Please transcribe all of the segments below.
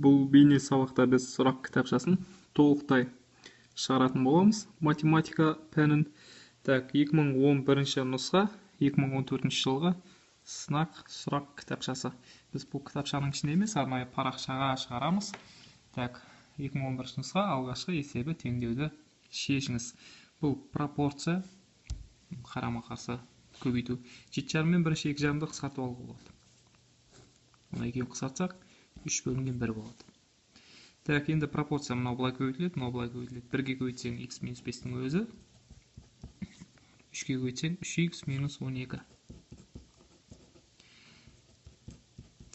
Бұл бейне сабақта біз сұрақ кітапшасын толықтай шығаратын боламыз. Математика пәнін. Так, 2011 нұсқа, 2014 жылғы сынақ сұрақ кітапшасы. Біз бұл кітапшаның ішінде емес, арнайы парақшаға шығарамыз. Так, 2011 нұсқа, алғашқы есебі теңдеуді шешіңіз. Бұл пропорция, қарама-қарсы көбейту. 7,5 мен бірінші 2,5-ды қысқартып алуға болады. Мына екеуін қысқартсақ, 3 бөлінген 1 болады. Так, енді пропорция мынау былай көбейтіледі, мынау былай көбейтіледі. 1-ге көбейтсең x минус 5-тің өзі, 3-ге көбейтсең 3x минус 12.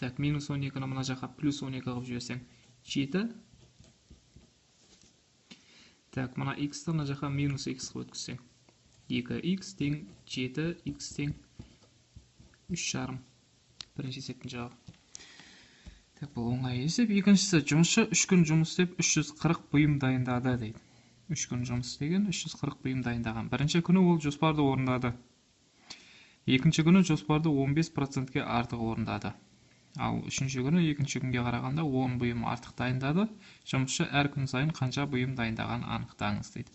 Так, минус 12-ні мына жаққа плюс 12 қылып жіберсең 7. Так, мына x-ті мына жаққа минус x қылып өткізсең 2x тең 7x тең 3,5. Бірінші есептің жауабы. Так, бұл оңай есеп. Екіншісі, жұмысшы 3 күн жұмыс істеп 340 бұйым дайындады дейді. 3 күн жұмыс істеген, 340 бұйым дайындаған. Бірінші күні ол жоспарды орындады. Екінші күні жоспарды 15%-ке артық орындады. Ал үшінші күні екінші күнге қарағанда 10 бұйым артық дайындады. Жұмысшы әр күн сайын қанша бұйым дайындаған анықтаңыз дейді.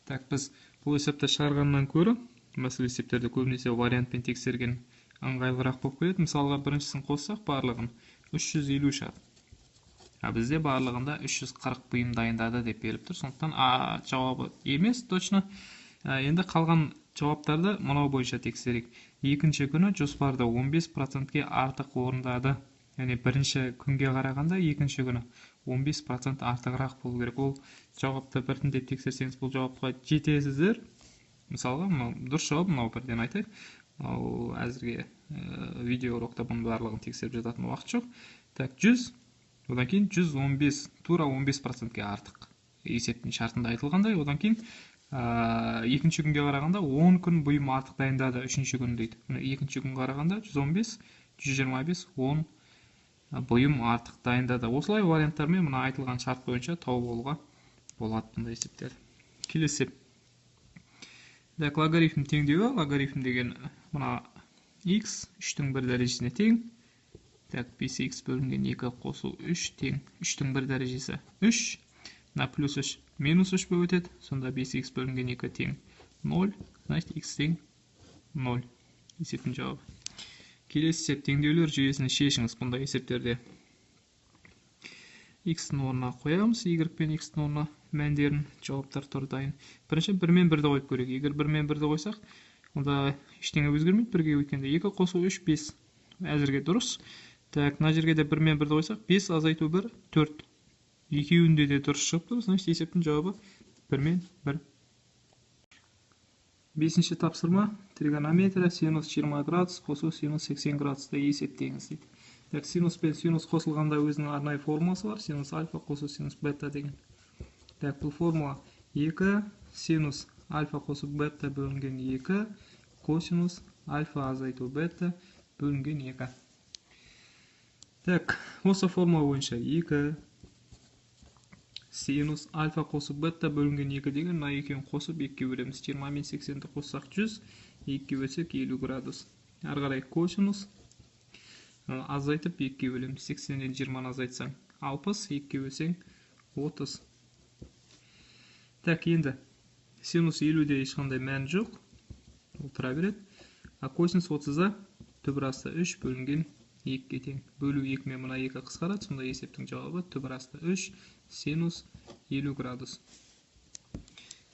Так, біз бұл есепті шығарғаннан көрі, мәселе есептерді көбінесе вариантпен тексерген ыңғайлырақ болып келеді. Мысалға, біріншісін қоссақ барлығын 350 шығады. А бізде барлығында 340 бұйым дайындады деп беріп тұр. Сондықтан А жауабы емес точно. Енді қалған жауаптарды мынау бойынша тексерейік. Екінші күні жоспарды 15%-ке артық орындады. Яғни бірінші күнге қарағанда екінші күні 15% артығырақ болу керек. Ол жауапты біртіндеп тексерсеңіз, бұл жауапқа жетесіздер. Мысалға, мынау дұрыс жауап, мынау бірден айтайық. Ал әзірге видео урокта бұның барлығын тексеріп жататын уақыт жоқ. Так, 100, одан кейін 115, тура 15%-ке артық. Есептің шартында айтылғандай, одан кейін екінші күнге қарағанда 10 күн бұйым артық дайындады, үшінші күн дейді. Міне, екінші күн қарағанда 115, 125, 10 бұйым артық дайындады. Осылай варианттармен мына айтылған шарт бойынша тауып алуға болады бұндай есептерді. Келесі есеп. Так, логарифм теңдеуі. Логарифм деген мына x 3-тің 1 дәрежесіне тең. Так, 5x бөлінген 2 қосу 3 тең 3-тің 1 дәрежесі 3. Мына плюс 3 минус 3 болып өтеді. Сонда 5x бөлінген 2 тең 0, значит x тең 0. Есептің жауабы. Келесі есеп, теңдеулер жүйесін шешіңіз. Бұндай есептерде x-ның орнына қоямыз, y пен x-ның орнына мәндерін, жауаптар тұр дайын. Бірінші 1 мен 1-ді қойып көрейік. Егер 1 мен 1-ді қойсақ, онда ештеңе өзгермейді. 1-ге өткенде 2 қосу 3, 5. Әзірге дұрыс. Так, мына жерге де 1 мен 1-ді қойсақ, 5 азайту 1, 4. Екеуінде де дұрыс шығып тұр. Значит, есептің жауабы 1 мен 1. Бесінші тапсырма, тригонометрия, синус 20 градус қосу синус 80 градусты есептеңіз дейді. Так, синус пен синус қосылғанда өзінің арнайы формуласы бар, синус альфа қосу синус бета деген. Так, бұл формула 2 синус альфа қосу бета бөлінген 2 косинус альфа азайту бета бөлінген 2. Так, осы формула бойынша 2 синус альфа қосу бета бөлінген 2 деген мына екеуін қосып 2-ге бөлеміз. 20 мен 80-ді қоссақ 100, 2-ге бөлсек 50 градус. Ары қарай косинус азайтып 2-ге бөлеміз. 80-ден 20-ны азайтсаң 60, 2-ге бөлсең 30. Так, енді синус 50-де ешқандай мән жоқ, ол тұра береді. А косинус 30-да түбір асты 3 бөлінген 2-ге тең. Бөлу 2 мен мына 2 қысқарады, сонда есептің жауабы түбір асты 3 синус 50 градус.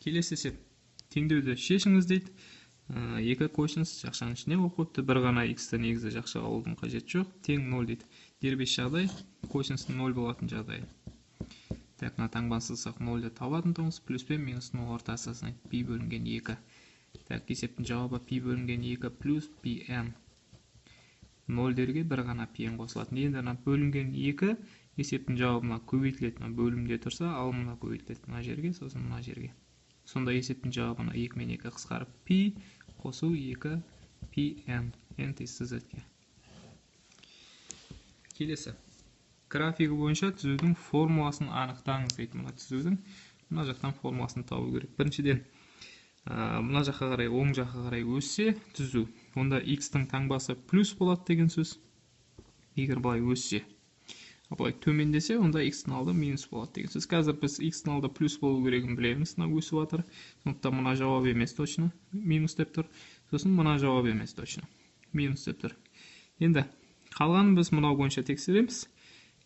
Келесі есеп, теңдеуді шешіңіз дейді. 2 косинус жақшаның ішіне қойып қойыпты. Бір ғана x-ті негізі жақшаға алудың қажеті жоқ. Тең 0 дейді. Дербес жағдай, косинустың 0 болатын жағдайы. Так, мына таңбаны сызсақ 0-ды табатын тұғынбыз. Плюс пен минустың ортасы, значит, пи бөлінген 2. Так, есептің жауабы пи бөлінген 2 плюс пи n. 0-дерге бір ғана пи n қосылатын. Енді мына бөлінген 2 есептің жауабы мына көбейтіледі. Мына бөлімде тұрса, ал мына көбейтіледі мына жерге, сосын мына жерге. Сонда есептің жауабы мына 2 мен 2 қысқарып пи қосу 2 пи n, n тиісті z-ге. Келесі. Графигі бойынша түзудің формуласын анықтаңыз дейді. Мына түзудің мына жақтан формуласын табу керек. Біріншіден, мына жаққа қарай, оң жаққа қарай өссе түзу, онда x-тің таңбасы плюс болады деген сөз. Егер былай өссе. Ал былай төмендесе, онда x-тің алды минус болады деген сөз. Қазір біз x-тің алды плюс болу керегін білеміз, мына өсіп жатыр. Сондықтан мына жауап емес точно, минус деп тұр. Сосын мына жауап емес точно, минус деп тұр. Енді қалғанын біз мынау бойынша тексереміз.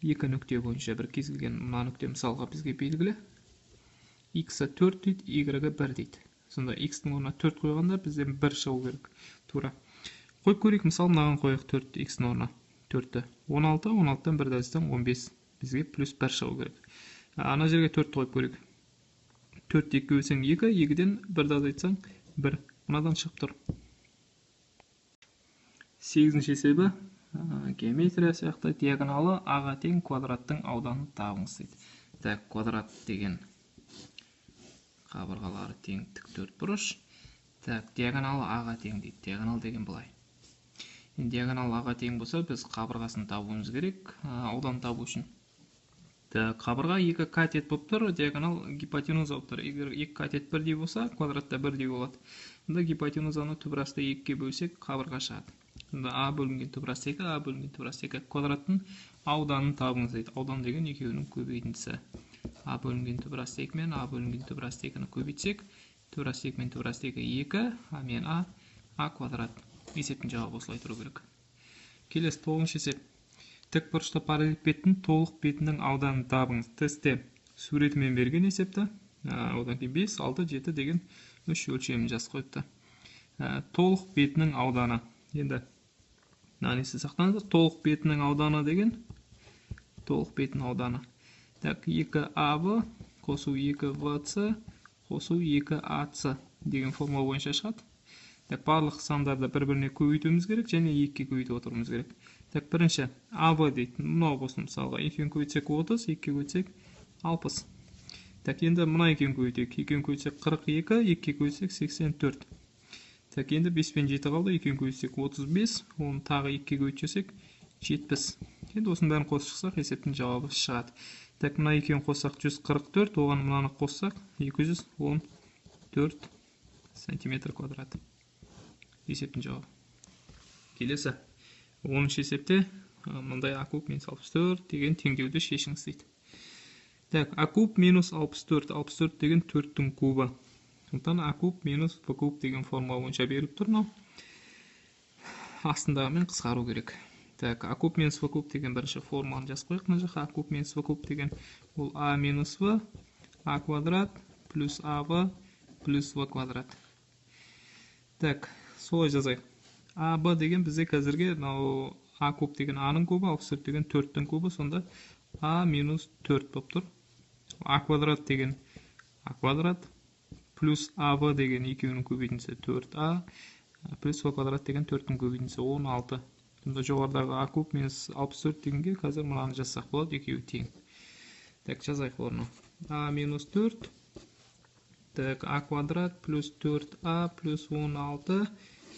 Екі нүкте бойынша бір кез келген мына нүкте мысалға бізге белгілі. X-і 4 дейді, Y-і 1 дейді. Сонда X-тің орнына 4 қойғанда бізден 1 шығу керек. Тура. Қойып көрейік, мысалы мынаған қояйық 4 X-тің орнына. 4-ті. 16, 16-тан 1 азайтсаң 15. Бізге плюс 1 шығу керек. Ана жерге 4 қойып көрейік. 4 2-ге бөлсең 2, 2-ден 1 азайтсаң 1. Мынадан шығып тұр. 8-ші есебі геометрия сияқты диагоналы А-ға тең квадраттың ауданын табыңыз дейді. Так, квадрат деген қабырғалары тең тік төрт бұрыш. Так, диагоналы А-ға тең дейді. Диагонал деген былай. Енді диагонал А-ға тең болса, біз қабырғасын табуымыз керек, аудан табу үшін. Так, қабырға екі катет болып тұр, диагонал гипотенуза болып тұр. Егер екі катет бірдей болса, квадратта бірдей болады. Онда гипотенузаны түбір асты екіге бөлсек, қабырға шығады. Сонда А бөлінген түбір асты 2, А бөлінген түбір асты 2. Квадраттың ауданын табыңыз дейді. Аудан деген екеуінің көбейтіндісі. А бөлінген түбір асты 2 мен А бөлінген түбір асты 2-ні көбейтсек, түбір асты 2 мен түбір асты 2 2, А мен А, А квадрат. Есептің жауабы осылай тұру керек. Келесі 9-шы есеп. Тік бұрышты параллелепипедтің толық бетінің ауданын табыңыз. Тестте суретімен берген есепті. Одан кейін 5, 6, 7 деген 3 өлшемін жазып қойыпты. Толық бетінің ауданы. Енді мынаны есте сақтаңыздар. Толық бетінің ауданы деген толық бетінің ауданы. Так, 2АБ қосу 2ВС қосу 2АС деген формула бойынша шығады. Так, барлық сандарды бір-біріне көбейтуіміз керек және 2-ге көбейтіп отыруымыз керек. Так, бірінші АБ дейді. Мынау болсын мысалға. 2-ні көбейтсек 30, 2-ге көбейтсек 60. Так, енді мына екеуін көбейтейік. 2-ні көбейтсек 42, 2-ге көбейтсек 84. Так, енді 5 пен 7 қалды. 2-ні көбейтсек 35, оны тағы 2-ге көбейтіп жіберсек 70. Енді осының бәрін қосып шықсақ, есептің жауабы шығады. Так, мына екеуін қоссақ 144, оған мынаны қоссақ 214 сантиметр квадрат. Есептің жауабы. Келесі 10-шы есепте мындай А куб минус 64 деген теңдеуді шешіңіз дейді. Так, А куб минус 64, 64 деген 4-тің кубы. Сондықтан А куб минус В куб деген формула бойынша беріліп тұр мынау. Астындағымен қысқару керек. Так, А куб минус В куб деген бірінші формуланы жазып қояйық мына жаққа. А куб минус В куб деген ол А минус В, А квадрат плюс АВ плюс В квадрат. Так, солай жазайық. А, Б деген бізде қазірге мынау А куб деген А-ның кубы, 64 деген 4-тің кубы, сонда А минус 4 болып тұр. А квадрат деген А квадрат плюс АВ деген екеуінің көбейтіндісі 4А плюс В квадрат деген 4-тің көбейтіндісі 16. Сонда жоғарыдағы А куб минус 64 дегенге қазір мынаны жазсақ болады, екеуі тең. Так, жазайық орнына. А минус 4, так, А квадрат плюс 4А плюс 16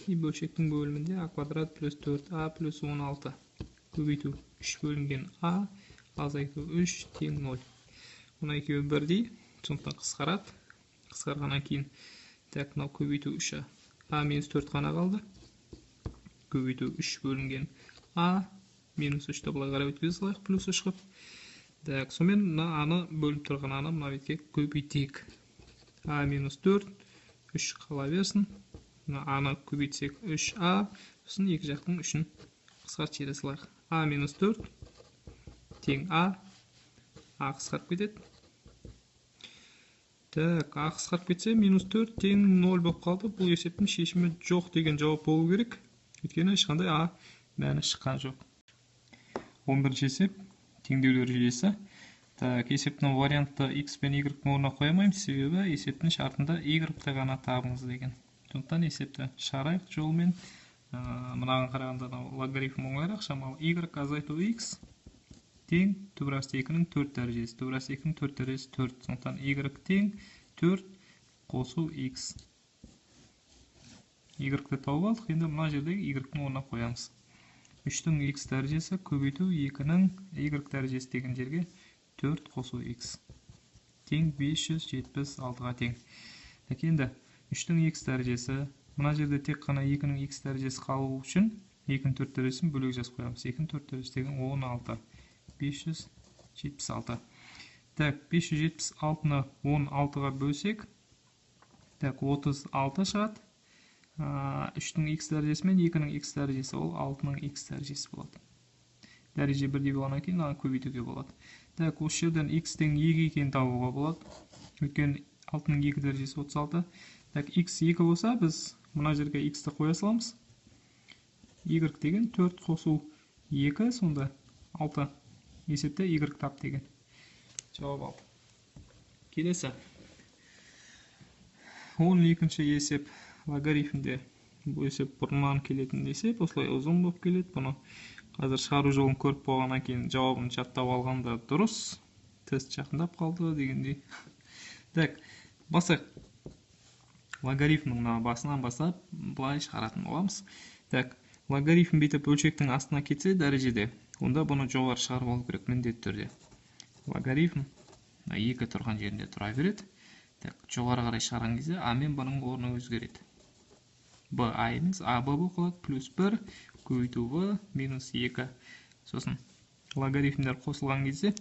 и бөлшектің бөлімінде А квадрат плюс 4А плюс 16 көбейту 3 бөлінген А азайту 3 тең 0. Мына екеуі бірдей, сондықтан қысқарады. Қысқарғаннан кейін так, мынау көбейту 3А. А минус 4 қана қалды. Көбейту 3 бөлінген А минус 3-ті былай қарай өткізе салайық, плюс 3 қылып. Так, сонымен мына Аны бөліп тұрған Аны мына бетке көбейтейік. А минус 4, 3 қала берсін. Мына Аны көбейтсек 3А, сосын екі жақтың 3-ін қысқартып жібере салайық. А минус 4 тең А, А қысқарып кетеді. Так, А қысқарып кетсе, минус 4 тең 0 болып қалды. Бұл есептің шешімі жоқ деген жауап болу керек. Өйткені ешқандай А мәні шыққан жоқ. 11-ші есеп, теңдеулер жүйесі. Так, есептің вариантты x пен y-ның орнына қоя алмаймыз, себебі есептің шартында y-ті ғана табыңыз деген. Сондықтан есепті шығарайық жолмен. Мынаған қарағанда логарифм оңайырақ, шамалы y азайту x тең түбір асты 2-нің 4 дәрежесі. Түбір асты 2-нің 4 дәрежесі 4. Сондықтан y тең 4 қосу x. Y-ті тауып алдық, енді мына жердегі y-ның орнына қоямыз. 3-тің x дәрежесі көбейту 2-нің y дәрежесі деген жерге 4 қосу x тең 576-ға тең. Так, енді 3-тің x дәрежесі, мына жерде тек қана 2-нің x дәрежесі қалу үшін 2-нің 4 дәрежесін бөлек жазып қоямыз. 2-нің 4 дәрежесі деген 16. 576. Так, 576-ны 16-ға бөлсек, так, 36 шығады. 3-тің х дәрежесі мен 2-нің х дәрежесі, ол 6-ның х дәрежесі болады. Дәреже бірдей болғаннан кейін мынаны көбейтуге болады. Так, осы жерден х тең 2 екенін табуға болады. Өйткені 6-ның 2 дәрежесі 36. Так, х 2 болса, біз мына жерге х-ті қоя саламыз. Y деген 4 қосу 2, сонда 6. Есепте y тап деген. Жауап 6. Келесі. 12-ші есеп логарифмде. Бұл есеп бұрыннан келетін есеп, осылай ұзын болып келеді. Бұны қазір шығару жолын көріп болғаннан кейін жауабын жаттап алған да дұрыс. Тест жақындап қалды дегендей. Так, басайық. Логарифмнің мына басынан бастап былай шығаратын боламыз. Так, логарифм бүйтіп бөлшектің астына кетсе дәрежеде, онда бұны жоғары шығарып алу керек міндетті түрде. Логарифм 2 тұрған жерінде тұра береді. Так, жоғары қарай шығарған кезде а мен б-ның орны өзгереді. Б а емес, а б болып қалады, плюс 1 көбейту в минус 2. Сосын логарифмдер қосылған кезде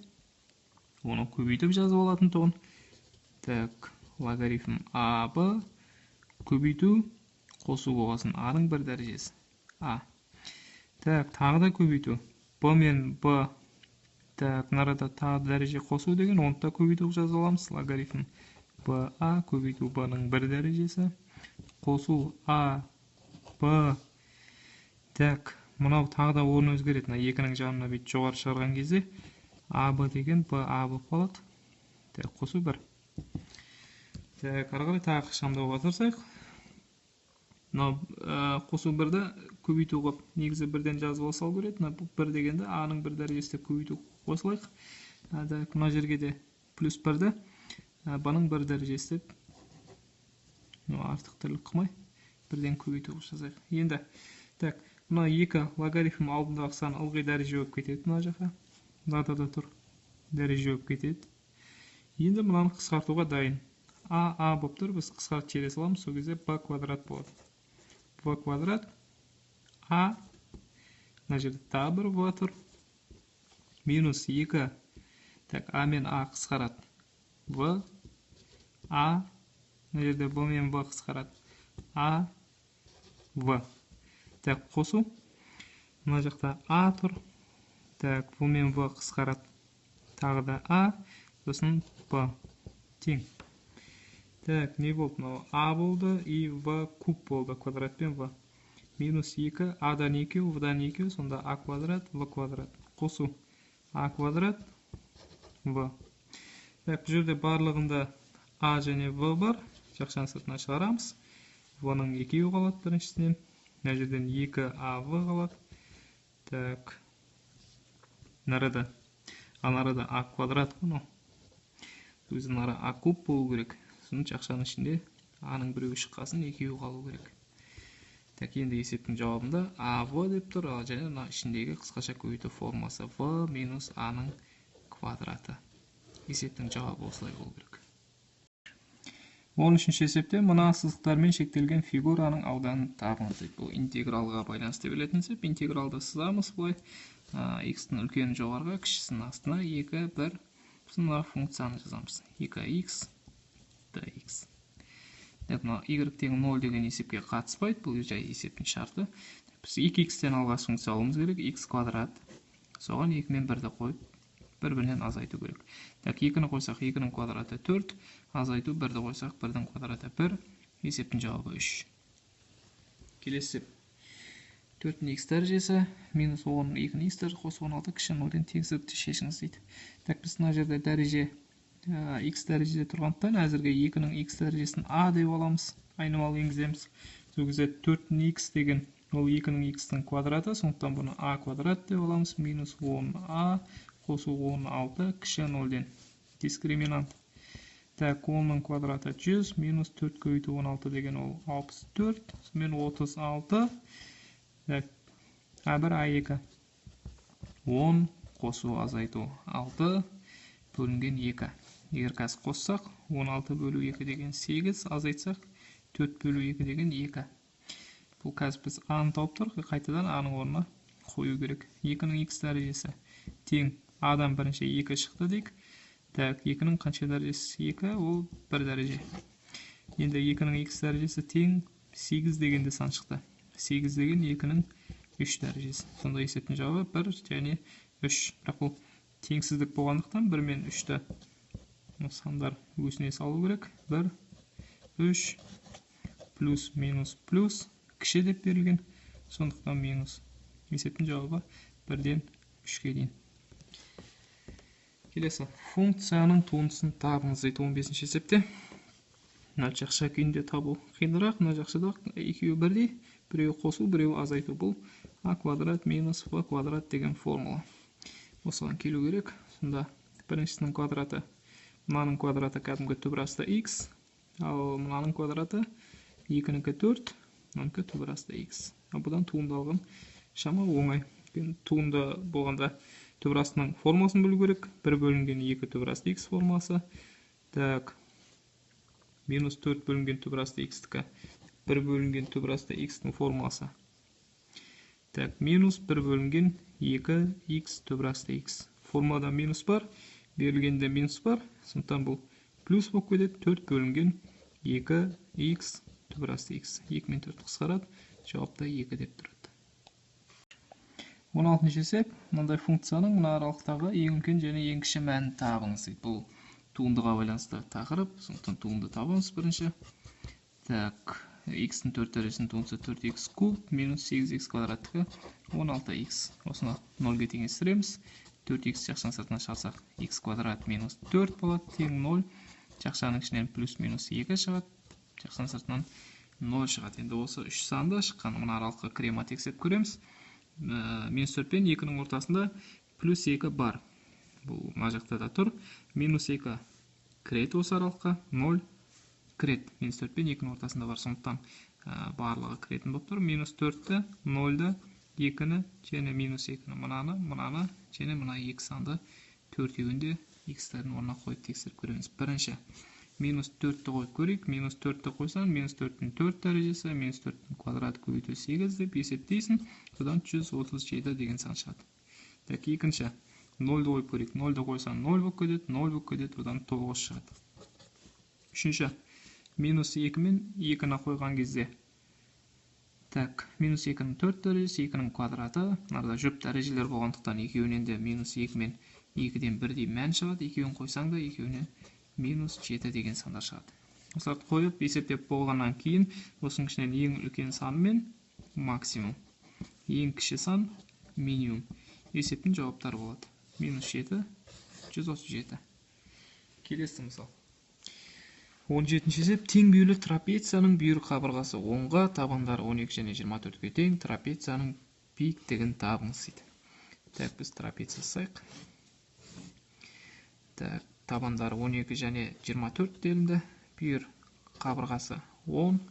оны көбейтіп жазып алатын тұғын. Так, логарифм а б көбейту қосу болғасын а-ның бір дәрежесі а. Так, тағы да көбейту б мен б. Так, мынарада тағы дәреже қосу деген, оны да көбейту жазып аламыз. Логарифм б а көбейту б-ның бір дәрежесі қосу а б. Так, мынау тағы да орны өзгереді. Мына 2-нің жанына бүйтіп жоғары шығарған кезде а б деген б а болып қалады. Так, қосу 1. Так, ары қарай тағы шамдауға тырысайық. Мынау қосу 1-ді көбейту қылып, негізі бірден жазып алса керек. Мына 1 дегенді а-ның бір дәрежесі деп көбейту қосылайық. Так, мына жерге де плюс 1-ді б-ның бір дәрежесі деп, артық тірлік қылмай бірден көбейту қылып жазайық. Енді, так, мына 2 логарифм алдындағы сан ылғи дәреже болып кетеді мына жаққа. Мынада да тұр, дәреже болып кетеді. Енді мынаны қысқартуға дайын. А, а болып тұр, біз қысқартып жібере саламыз, сол кезде б квадрат болады. В квадрат, а, мына жерде тағы бір в тұр, минус 2, так, а мен а қысқарады, в, а, мына жерде б мен в қысқарады, а, в. Так, қосу, мына жақта а тұр, так, в мен в қысқарады, тағы да а, сосын б, тең. Так, не болды мынау? А болды и в куб болды, квадратпен в. Минус 2, а-дан 2, в-дан 2, сонда а квадрат, в квадрат. Қосу а квадрат, в. Так, бұл жерде барлығында а және в бар. Жақшаның сыртына шығарамыз. В-ның екеуі қалады біріншісінен. Мына жерден 2 а в қалады. Так, мынарада, анарада а квадрат қой мынау. Өзі мынара а куб болу керек. Сосын жақшаның ішінде а-ның біреуі шыққасын екеуі қалу керек. Так, енді есептің жауабында а в деп тұр, ал және мына ішіндегі қысқаша көбейту формасы в минус а-ның квадраты. Есептің жауабы осылай болу керек. 13-ші есепте мына сызықтармен шектелген фигураның ауданын табыңыз дейді. Бұл интегралға байланысты берілетін есеп. Интегралды сызамыз былай. Х-тің үлкенін жоғарыға, кішісін астына 2, 1. Сосын мына функцияны жазамыз. 2х dx. Так, мына y тең 0 деген есепке қатыспайды, бұл жай есептің шарты. Біз 2x-тен алғаш функция алуымыз керек, x квадрат. Соған 2 мен 1-ді қойып, бір-бірінен азайту керек. Так, 2-ні қойсақ, 2-нің квадраты 4, азайту 1-ді қойсақ, 1-дің квадраты 1, есептің жауабы 3. Келесі есеп. 4-ның x дәрежесі, минус 10, 2-ның x дәрежесі қосу 16, кіші 0-ден теңсіздікті шешіңіз дейді. Так, біз мына жерде дәреже x дәрежеде тұрғандықтан әзірге 2-нің x дәрежесін а деп аламыз, айнымалы енгіземіз. Сол кезде 4-ның x деген ол 2-нің x-тің квадраты, сондықтан бұны а квадрат деп аламыз, минус 10а қосу 16 кіші 0-ден. Дискриминант. Так, 10-ның квадраты 100, минус 4 көбейту 16 деген ол 64, сонымен 36. Так, а1, а2. 10 қосу азайту 6 бөлінген 2. Егер қазір қоссақ, 16 бөлу 2 деген 8, азайтсақ, 4 бөлу 2 деген 2. Бұл қазір біз а-ны тауып тұрық, қайтадан а-ның орнына қою керек. 2-нің x дәрежесі тең А-дан бірінші 2 шықты дейік. Так, 2-нің қанша дәрежесі? 2, ол 1 дәреже. Енді 2-нің х дәрежесі тең 8 дегенде сан шықты. 8 деген 2-нің 3 дәрежесі. Сонда есептің жауабы 1 және 3. Бірақ бұл теңсіздік болғандықтан 1 мен 3-ті сандар өсіне салу керек. 1, 3, плюс, минус, плюс, кіші деп берілген. Сондықтан минус. Есептің жауабы 1-ден 3-ке дейін. Келесі, функцияның туындысын табыңыз дейді 15-ші есепте. Мына жақша күйінде табу қиынырақ, мына жақшада екеуі бірдей, біреуі қосу, біреуі азайту. Бұл а квадрат минус в квадрат деген формула. Осыған келу керек. Сонда біріншісінің квадраты, мынаның квадраты кәдімгі түбір асты х, ал мынаның квадраты 2-нікі 4, мынанікі түбір асты х. Бұдан туынды алған шама оңай. Туынды болғанда түбір астының формуласын білу керек. 1 бөлінген 2 түбір асты х формуласы. Так, минус 4 бөлінген түбір асты х-тікі 1 бөлінген түбір асты х-тің формуласы. Так, минус 1 бөлінген 2 х түбір асты х. Формулада минус бар, берілгенде минус бар. Сондықтан бұл плюс болып кетеді. 4 бөлінген 2 х түбір асты х. 2 мен 4 қысқарады. Жауапта 2 деп тұрады. 16-шы есеп, мынандай функцияның мына аралықтағы ең үлкен және ең кіші мәнін табыңыз дейді. Бұл туындыға байланысты тақырып, сондықтан туынды табамыз бірінші. Так, х-ның 4 дәрежесінің туындысы 4х куб минус 8х квадраттікі 16х. Осыны 0-ге теңестіреміз. 4х жақшаның сыртына шығарсақ, х квадрат минус 4 болады, тең 0. Жақшаның ішінен плюс минус 2 шығады, жақшаның сыртынан 0 шығады. Енді осы 3 санды шыққан мына аралыққа кіре ма тексеріп көреміз. Минус 4 пен 2-нің ортасында плюс 2 бар. Бұл мына жақта да тұр. Минус 2 кіреді осы аралыққа, 0 кіреді. Минус 4 пен 2-нің ортасында бар. Сондықтан барлығы кіретін болып тұр. Минус 4-ті, 0-ді, 2-ні және минус 2-ні, мынаны, мынаны және мына екі санды төртеуін де х-тардың орнына қойып тексеріп көреміз. Бірінші минус 4-ті қойып көрейік. Минус 4-ті қойсаң, минус 4-тің 4 дәрежесі, минус 4-тің квадраты көбейту 8 деп есептейсің. Содан 137 деген сан шығады. Так, екінші 0-ді қойып көрейік. 0-ді қойсаң 0 болып кетеді, 0 болып кетеді, одан 9 шығады. Үшінші, минус 2 мен 2-ні қойған кезде, так, минус 2-нің 4 дәрежесі, 2-нің квадраты, мынада жұп дәрежелер болғандықтан екеуінен де минус 2 мен 2-ден бірдей мән шығады. Екеуін қойсаң да екеуінен минус 7 деген сандар шығады. Осыларды қойып есептеп болғаннан кейін осының ішінен ең үлкен сан мен максимум, ең кіші сан минимум есептің жауаптары болады. Минус 7, 137. Келесі мысал. 17-ші есеп, тең бүйірлі трапецияның бүйір қабырғасы 10-ға, табандары 12 және 24-ге тең, трапецияның биіктігін табыңыз дейді. Так, біз трапеция жасайық. Так, табандары 12 және 24 делінді, бүйір қабырғасы 10.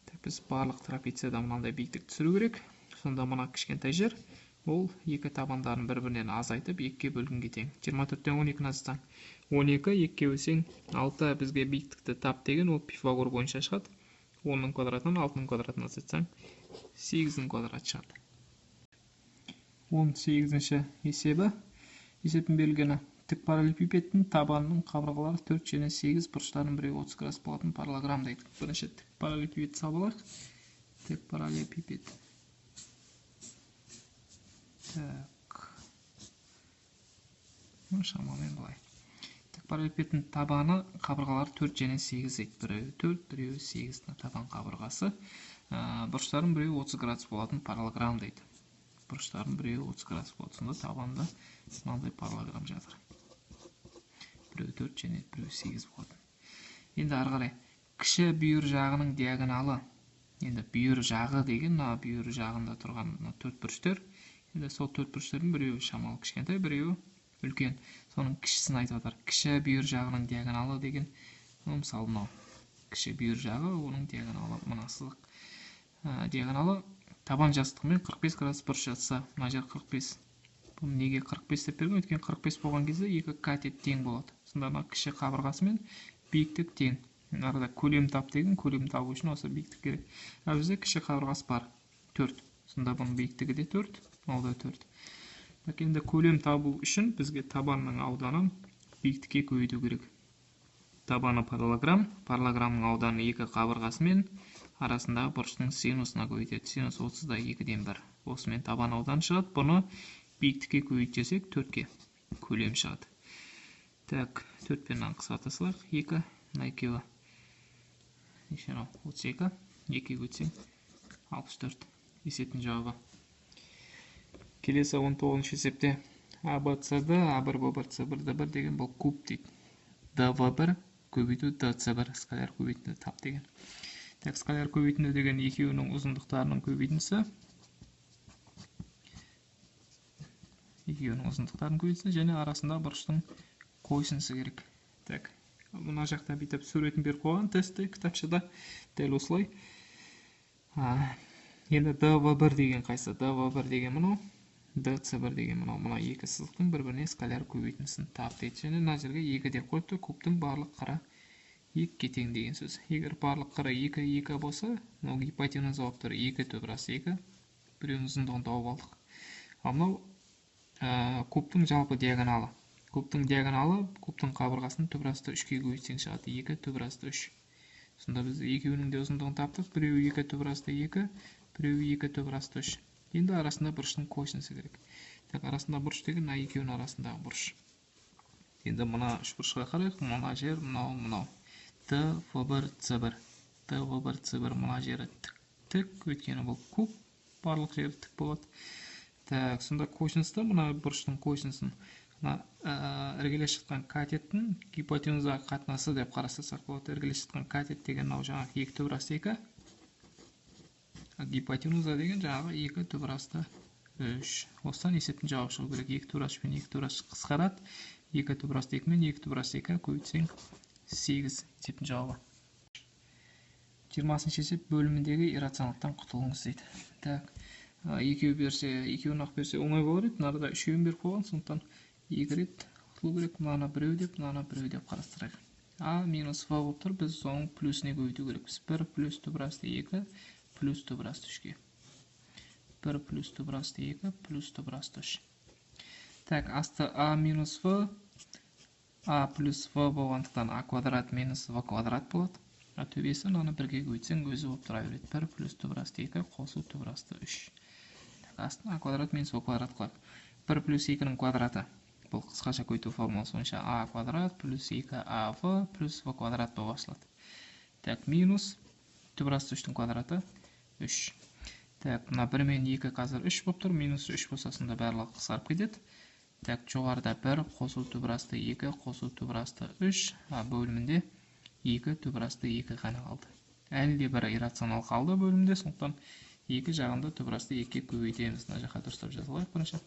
Так, біз барлық трапецияда мынандай биіктік түсіру керек. Сонда мына кішкентай жер, ол екі табандарын бір-бірінен азайтып, 2-ге бөлгенге тең. 24-тен 12-ні азайтсаң, 12, 2-ге бөлсең, 6. Бізге биіктікті тап деген, ол Пифагор бойынша шығады. 10-ның квадратынан 6-ның квадратын азайтсаң, 8-дің квадраты шығады. 18-ші есебі. Есептің берілгені тік параллелепипедтің табанының қабырғалары 4 және 8, бұрыштарының біреуі 30 градус болатын параллелограмм дейді. Бірінші тік параллелепипед салып алайық. Тік параллелепипед. Так. Шамамен былай. Тік параллелепипедтің табаны қабырғалары 4 және 8 дейді. Біреуі 4, біреуі 8 табан қабырғасы. Бұрыштарының біреуі 30 градус болатын параллелограмм дейді. Бұрыштарының біреуі 30 градус болады. Сонда табанда мынандай параллелограмм жатыр. Біреуі 4 және біреуі 8 болатын. Енді ары қарай кіші бүйір жағының диагоналы. Енді бүйір жағы деген мына бүйір жағында тұрған мына төрт бұрыштар. Енді сол төрт бұрыштардың біреуі шамалы кішкентай, біреуі үлкен. Соның кішісін айтып жатыр. Кіші бүйір жағының диагоналы деген, мысалы мынау кіші бүйір жағы, оның диагоналы мына сызық. Диагоналы табан жазықтығымен 45 градус бұрыш жатса, мына жер 45. Бұны неге 45 деп берген? Өйткені 45 болған кезде екі катет тең болады. Сонда мына кіші қабырғасы мен биіктік тең. Арада көлем тап деген, көлем табу үшін осы биіктік керек. Ал бізде кіші қабырғасы бар 4. Сонда бұның биіктігі де 4, мынау да 4. Так, енді көлем табу үшін бізге табанның ауданын биіктікке көбейту керек. Табаны параллелограмм, параллелограммның ауданы екі қабырғасымен арасындағы бұрыштың синусына көбейтеді. Синус 30-да 2-ден 1. Осымен табан ауданы шығады. Бұны биіктікке көбейтсек 4-ке көлем шығады. Так, 4 пен мынаны қысқарта салайық. 2, мына екеуі неше мынау? 32. 2-ге көбейтсең 64. Есептің жауабы. Келесі 19-шы есепте А, Б, С, Д, А1, Б1, С1, Д1 деген бұл куб дейді. ДВ1 көбейту ДС1 скаляр көбейтінді тап деген. Так, скаляр көбейтінді деген екеуінің ұзындықтарының көбейтіндісі. Екеуінің ұзындықтарының көбейтіндісі және арасында бұрыштың косинусы керек. Так, мына жақта бүйтіп суретін беріп қойған тестте, кітапшада дәл осылай. Енді ДВ1 деген қайсы? ДВ1 деген мынау, ДС1 деген мынау. Мына екі сызықтың бір-біріне скаляр көбейтіндісін тап дейді. Және мына жерге 2 деп қойыпты. Кубтың барлық қыры 2-ге тең деген сөз. Егер барлық қыры 2, 2 болса, мынау гипотенуза болып тұр. 2 түбір асты 2. Біреуінің ұзындығын тауып алдық. Ал мынау кубтың жалпы диагоналы. Кубтың диагоналы кубтың қабырғасын түбір асты 3-ке көбейтсең шығады. 2 түбір асты 3. Сонда біз екеуінің де ұзындығын таптық. Біреуі 2 түбір асты 2, біреуі 2 түбір асты 3. Енді арасында бұрыштың косинусы керек. Так, арасында бұрыш деген мына екеуінің арасындағы бұрыш. Енді мына үш бұрышқа қарайық. Мына жер, мынау, мынау. Д, В1, С1. Д, В1, С1 мына жері тік, тік, өйткені бұл куб, барлық жері тік болады. Так, сонда косинусты, мына бұрыштың косинусын мына іргелес жатқан катеттің гипотенузаға қатынасы деп қарастырсақ болады. Іргелес жатқан катет деген мынау жаңағы 2 түбір асты 2. Гипотенуза деген жаңағы 2 түбір асты 3. Осыдан есептің жауабы шығу керек. 2 түбір асты 3 пен 2 түбір асты қысқарады. 2 түбір асты 2 мен 2 түбір асты 2 көбейтсең 8 есептің жауабы. 20-шы есеп бөліміндегі иррационалдықтан құтылыңыз дейді. Так, екеуі берсе, екеуін ақ берсе оңай болар еді. Мынада үшеуін беріп қойған, сондықтан 2 рет құтылу керек. Мынаны біреу деп, мынаны біреу деп қарастырайық. А минус В болып тұр, біз соның плюсіне көбейту керекпіз. 1 плюс түбір асты 2 плюс түбір асты 3-ке. 1 плюс түбір асты 2 плюс түбір асты 3. Так, асты А минус В, А плюс В болғандықтан А квадрат минус В квадрат болады. А төбесі мынаны бірге көбейтсең өзі болып тұра береді. 1 плюс түбір асты 2 қосу түбір асты 3. Так, астын А квадрат минус В квадрат қылайық. 1 плюс 2-нің квадраты. Бұл қысқаша көбейту формуласы бойынша А квадрат плюс 2АВ плюс В квадрат болып ашылады. Так, минус түбір асты 3-тің квадраты 3. Так, мына 1 мен 2 қазір 3 болып тұр. Минус 3 болса сонда барлығы қысқарып кетеді. Так, жоғарыда 1 қосу түбір асты 2 қосу түбір асты 3, а бөлімінде 2 түбір асты 2 ғана қалды. Әлі де бір иррационал қалды бөлімде, сондықтан екі жағында түбір асты 2-ге көбейтеміз. Мына жаққа дұрыстап жаза алайық бірінші.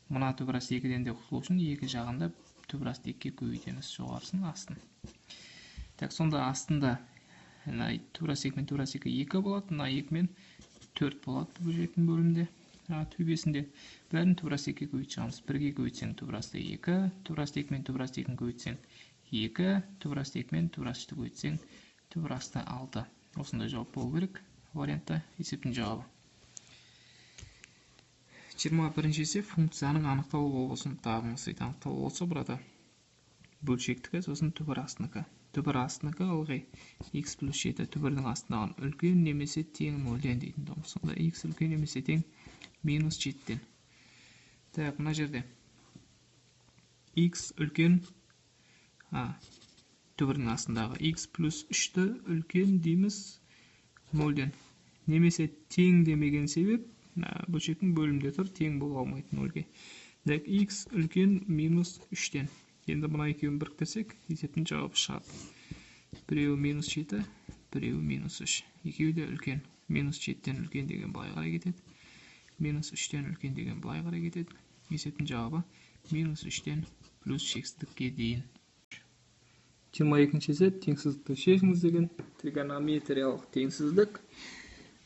Мына түбір асты 2-ден де құтылу үшін екі жағында түбір асты 2-ге көбейтеміз, жоғарысын, астын. Так, сонда астында мына түбір асты 2 мен түбір асты 2 2 болады, мына 2 мен 4 болады бөлшектің бөлімінде. Төбесінде бәрін түбір асты 2-ге көбейтіп шығамыз. 1-ге көбейтсең түбір асты 2, түбір асты 2 мен түбір асты 2-ні көбейтсең 2, түбір асты 2 мен түбір асты 3-ті көбейтсең түбір асты 6. Осындай жауап болу керек вариантта есептің жауабы. 21-ші есеп функцияның анықталу болғысын табыңыз дейді. Анықталу болса burada бөлшектікі, сосын түбір астынікі. Түбір астынікі ылғи x плюс 7 түбірдің астындағы үлкен немесе тең 0-ден дейтін тұғын. Сонда x үлкен немесе тең минус 7-тен. Так, мына жерде x үлкен, түбірдің астындағы x плюс 3-ті үлкен дейміз 0-ден. Немесе тең демеген себеп, бөлшектің бөлімінде тұр, тең бола алмайды 0-ге. Так, x үлкен минус 3-тен. Енді мына екеуін біріктірсек, есептің жауабы шығады. Біреуі минус 7, біреуі минус 3. Екеуі де үлкен. Минус 7-тен үлкен деген былай қарай кетеді. Минус 3-тен үлкен деген былай қарай кетеді. Есептің жауабы минус 3-тен плюс шексіздікке дейін. 22-ші есеп теңсіздікті шешіңіз деген тригонометриялық теңсіздік.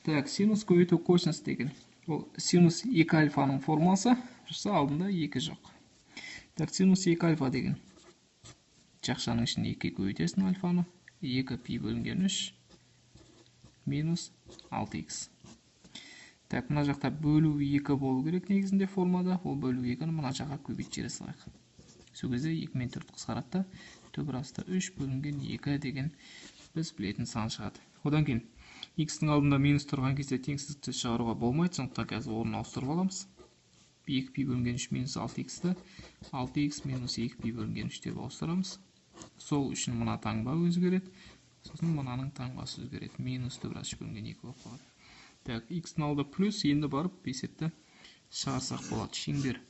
Так, синус көбейту косинус деген. Ол синус 2 альфаның формуласы, просто алдында 2 жоқ. Так, синус 2 альфа деген. Жақшаның ішінде 2-ге көбейтесің альфаны. 2 пи бөлінген 3 минус 6х. Так, мына жақта бөлу 2 болу керек негізінде формада. Ол бөлу 2-ні мына жаққа көбейтіп жібере салайық. Сол кезде 2 мен 4 қысқарады да, түбір асты 3 бөлінген 2 деген біз білетін сан шығады. Одан кейін x-тің алдында минус тұрған кезде теңсіздікті шығаруға болмайды, сондықтан қазір орнын ауыстырып аламыз. 2 пи бөлінген 3 минус 6x-ті 6x минус 2 пи бөлінген 3 деп ауыстырамыз. Сол үшін мына таңба өзгереді, сосын мынаның таңбасы өзгереді. Минус түбір асты 3 бөлінген 2 болып қалады. Так, x-тің алды плюс, енді барып есепті шығарсақ болады. Шеңбер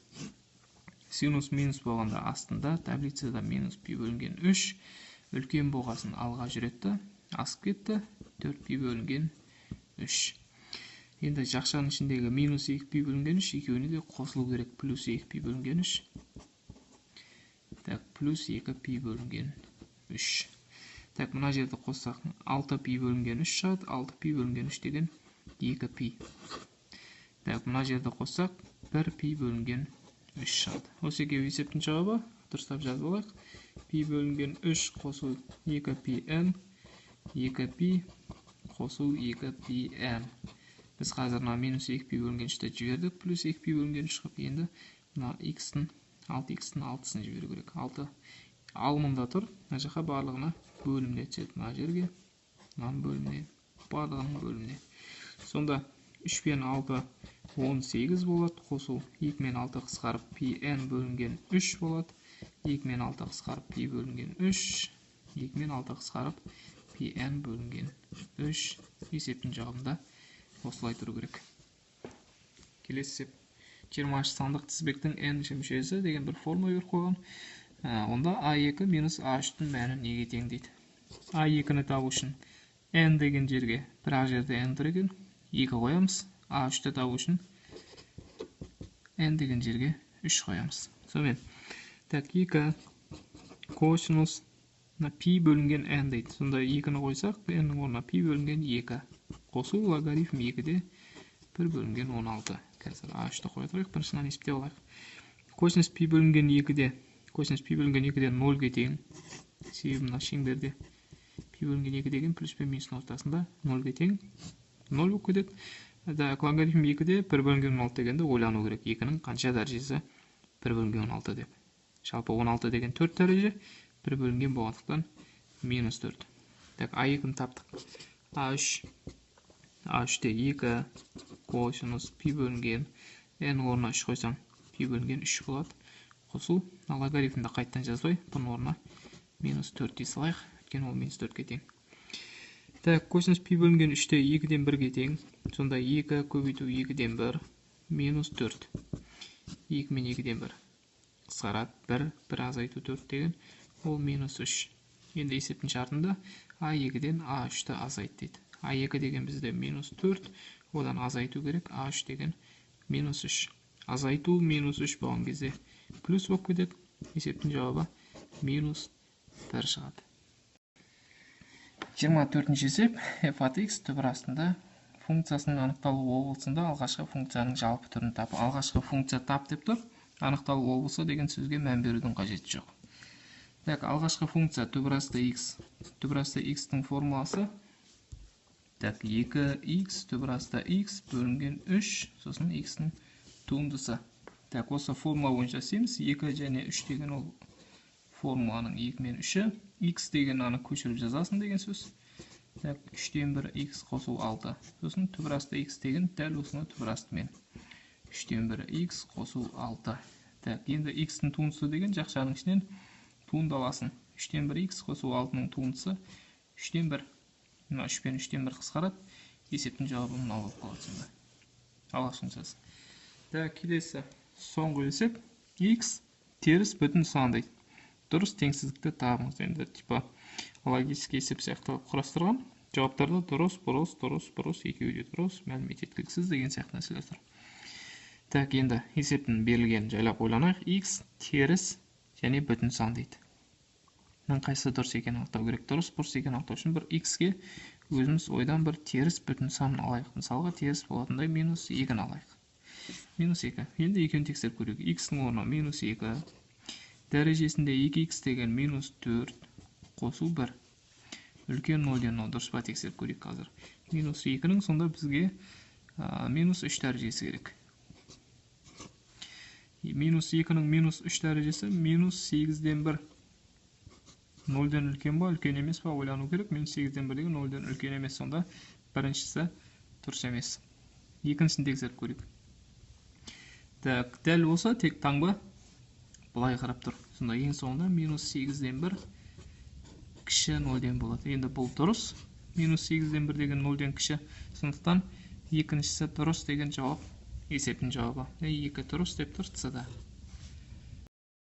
синус минус болғанда астында таблицада минус пи бөлінген 3 үлкен болғасын алға жүреді, асып кетті, 4 пи бөлінген 3. Енді жақшаның ішіндегі минус 2 пи бөлінген 3 екеуіне де қосылу керек. Плюс 2 пи бөлінген 3. Так, плюс 2 пи бөлінген 3. Так, мына жерді қоссақ 6 пи бөлінген 3 шығады. 6 пи бөлінген 3 деген 2 пи. Так, мына жерді қоссақ 1 пи бөлінген 3 шығады. Осы екеуі есептің жауабы. Дұрыстап жазып алайық. Пи бөлінген 3 қосу 2 пи n, 2 пи қосу 2 пи n. Біз қазір мына минус 2 пи бөлінген 3-ті жібердік, плюс 2 пи бөлінген 3 қылып, енді мына x-тің 6x-тің 6-сын жіберу керек. 6 ал мында тұр, мына жаққа барлығына бөліміне түседі. Мына жерге, мынаның бөліміне, барлығының бөліміне. Сонда 3 пен 6 18 болады, қосу 2 мен 6 қысқарып пи n бөлінген 3 болады. 2 мен 6 қысқарып пи бөлінген 3, 2 мен 6 қысқарып пи n бөлінген 3. Есептің жауабында осылай тұру керек. Келесі есеп 20 сандық тізбектің n мүшесі деген бір формула беріп қойған. Онда a2 минус a3-тің мәні неге тең дейді. a2-ні табу үшін n деген жерге бір ақ жерде n тұр екен, 2 қоямыз. a3-ті табу үшін n деген жерге 3 қоямыз. Сонымен, так, 2 косинус пи бөлінген n дейді. Сонда 2-ні қойсақ, n-нің орнына пи бөлінген 2 қосу логарифм 2-де 1 бөлінген 16. Қазір a3-ті қоя тұрайық, бірінші мынаны есептеп алайық. Косинус пи бөлінген 2-де, косинус пи бөлінген 2-де 0-ге тең. Себебі мына шеңберде пи бөлінген 2 деген плюс пен минустың ортасында 0-ге тең, 0 болып кетеді. Так, логарифм 2-де 1 бөлінген 16 дегенді ойлану керек. 2-нің қанша дәрежесі 1 бөлінген 16 деп. Жалпы 16 деген 4 дәреже, 1 бөлінген болғандықтан минус 4. Так, а2-ні таптық. А3, А3-те 2 косинус пи бөлінген n орнына 3 қойсаң, пи бөлінген 3 болады. Қосу, логарифмді қайтадан жазбай, бұның орнына минус 4 дей салайық, өйткені ол минус 4-ке тең. Так, косинус пи бөлінген 3-те 2-ден 1-ге тең. Сонда 2 көбейту 2-ден 1 минус 4. 2 мен 2-ден 1 қысқарады. 1, 1 азайту 4 деген ол минус 3. Енді есептің шартында А2-ден А3-ті азайт дейді. А2 деген бізде минус 4, одан азайту керек. А3 деген минус 3. Азайту минус 3 болған кезде плюс болып кетеді. Есептің жауабы минус 1 шығады. 24-ші есеп f от x түбір астында функциясының анықталу облысында алғашқы функцияның жалпы түрін тап. Алғашқы функция тап деп тұр. Анықталу облысы деген сөзге мән берудің қажеті жоқ. Так, алғашқы функция түбір асты x. Түбір асты x-тің формуласы так, 2x түбір асты x бөлінген 3, сосын x-тің туындысы. Так, осы формула бойынша істейміз. 2 және 3 деген ол формуланың 2 мен 3-і. X деген аны көшіріп жазасың деген сөз. Так, 3-тен 1 x қосу 6. Сосын түбір асты x деген дәл осыны түбір астымен. 3-тен 1 x қосу 6. Так, енді x-тің туындысы деген жақшаның ішінен туынды аласың. 3-тен 1 x қосу 6-ның туындысы 3-тен 1. Мына 3 пен 3-тен 1 қысқарады. Есептің жауабы мынау болып қалады сонда. Алғашқы функциясы. Так, келесі соңғы есеп x теріс бүтін сан дейді. Дұрыс теңсіздікті табыңыз. Енді типа логический есеп сияқты құрастырған. Жауаптарда дұрыс, бұрыс, дұрыс, бұрыс, екеуі де дұрыс, мәлімет жеткіліксіз деген сияқты нәрселер тұр. Так, енді есептің берілгенін жайлап ойланайық. X теріс және бүтін сан дейді. Мынаның қайсысы дұрыс екенін анықтау керек. Дұрыс, бұрыс екенін анықтау үшін бір x-ке өзіміз ойдан бір теріс бүтін санын алайық. Мысалға теріс болатындай минус 2-ні алайық. Минус 2. Енді екеуін тексеріп көрейік. X-ның орнына минус 2. Дәрежесінде 2x деген минус 4 қосу 1. Үлкен 0-ден 0 дұрыс па тексеріп көрейік қазір. Минус 2-нің сонда бізге Минус 3 дәрежесі керек. Минус 2-нің минус 3 дәрежесі минус 8-ден 1. 0-ден үлкен ба, үлкен емес па, ойлану керек. Минус 8-ден 1 деген 0-ден үлкен емес. Сонда біріншісі дұрыс емес. Екіншісін тексеріп көрейік. Так, дәл болса тек таңба былай қарап тұр. Сонда ең соңында минус 8-ден 1 кіші 0-ден болады. Енді бұл дұрыс. Минус 8-ден 1 деген 0-ден кіші. Сондықтан екіншісі дұрыс деген жауап, есептің жауабы. 2 дұрыс деп тұр С-да.